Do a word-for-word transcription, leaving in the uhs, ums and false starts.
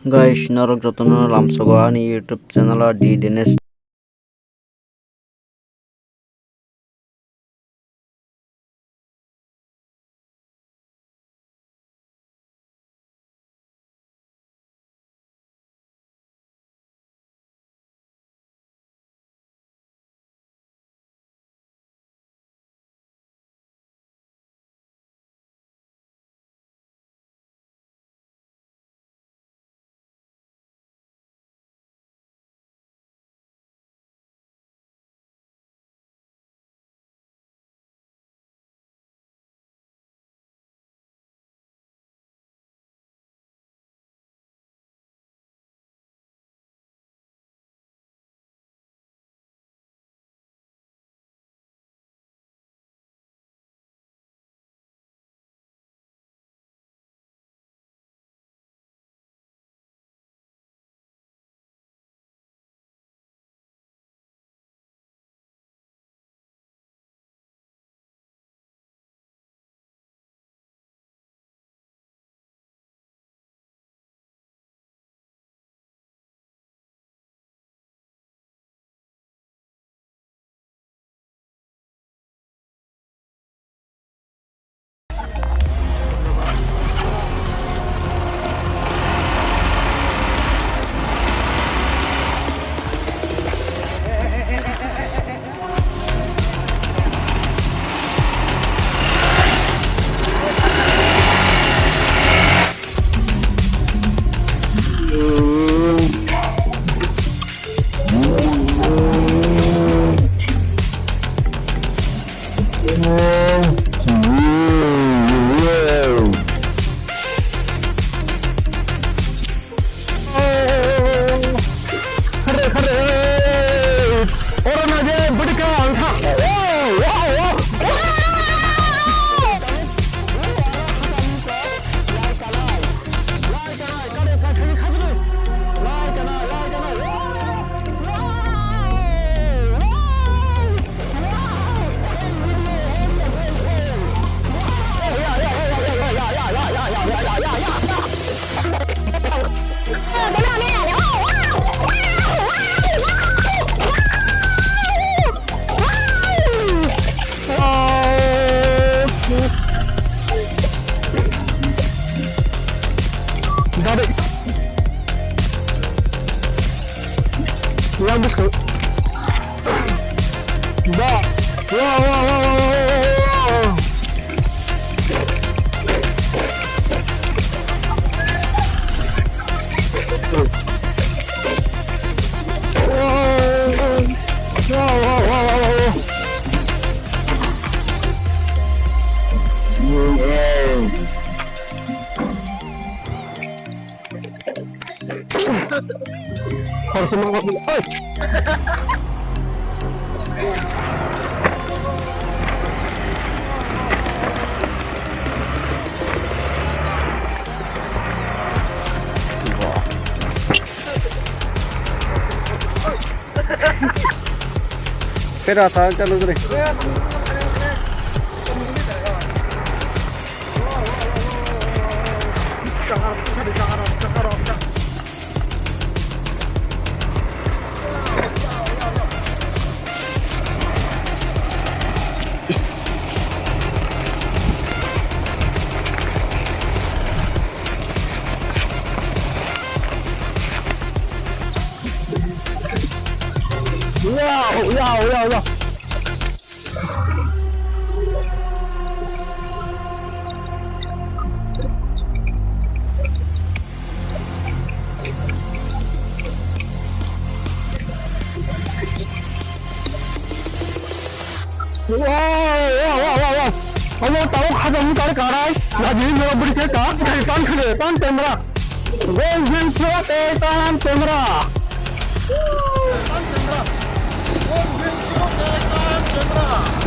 Guys, norok jotono lamsogo ani YouTube channel o D Dinesh. Khare, khare. Oro na je bwdika ang tha. Yang bwskang. Ba. Wa, wa, wa. Wa, wa, wa. Khoroksa mango. Oi! Pera ta chalo kore. Wow, wow, wow, wow. Wow, wow, wow, wow, wow. Omo tabuk khajang ni kar karai. Lagi ni beri saya tak. Tan kene, tan camera. Golden shot, eh, tan camera. Tan camera. Golden shot, eh, tan camera.